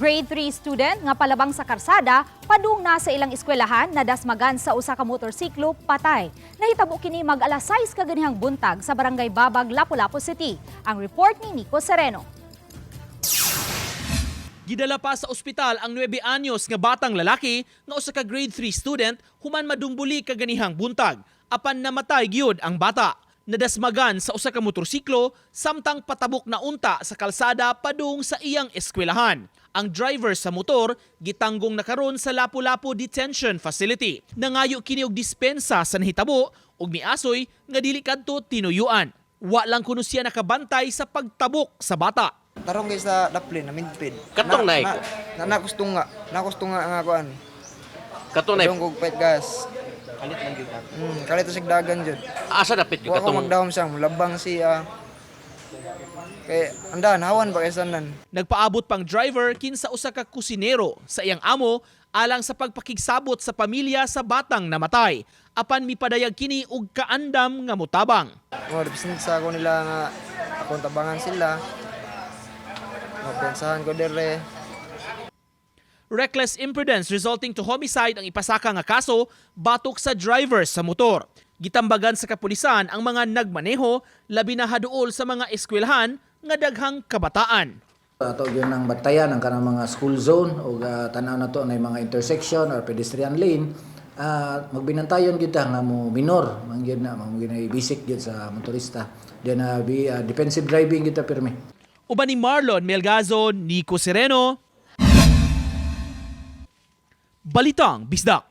Grade 3 student nga palabang sa karsada padung na sa ilang eskwelahan, nadasmagan sa usa ka motorsiklo, patay. Nahitabo kini mag alas 6 kaganihang buntag sa Barangay Babag, Lapu-Lapu City. Ang report ni Nico Sereno. Gidala pa sa ospital ang 9 anyos nga batang lalaki nga usa ka grade 3 student human madumbuli kaganihang buntag. Apan namatay gyud ang bata. Nadasmagan sa usa ka motorsiklo samtang patabok na unta sa kalsada padung sa iyang eskwelahan. Ang driver sa motor gitanggong na karon sa Lapu-Lapu Detention Facility. Nangayo kini og dispensa sa nahitabo ug miasoy nga dili kadto tinuyuan. Wa lang kuno siya nakabantay sa pagtabok sa bata. Tarong kay sa daplin na midpid. Katong na, naik? Na, na, na, na gusto nga nga kuan. Kato na Kadong kog pet gas. Kalit lang gyud. Kalit sa dagan jud. Asa dapit gyud Wa ko katong magdahom siya, labang siya. Kay andan hawan ba kay sanan. Nagpaabot pang driver kinsa usa ka kusinero sa iyang amo alang sa pagpakigsabot sa pamilya sa batang namatay. Apan mipadayag kini og kaandam nga motabang. Mo represent sa ako nila nga akong tabangan sila. Mapensahan ko dire. Reckless imprudence resulting to homicide ang ipasaka nga kaso batok sa driver sa motor. Gitambagan sa kapulisan ang mga nagmaneho, labi na haduol sa mga eskwelahan nga daghang kabataan. Ato gyud nang bantayan ang kanang mga school zone o tan-aw nato na mga intersection or pedestrian lane, magbinantayon gyud ta nga mo minor man gyud na, mao gyud na basic gyud sa motorista then be defensive driving gyud ta pirmi. Uban ni Marlon Melgazo, Nico Sereno. Balitang Bisdak.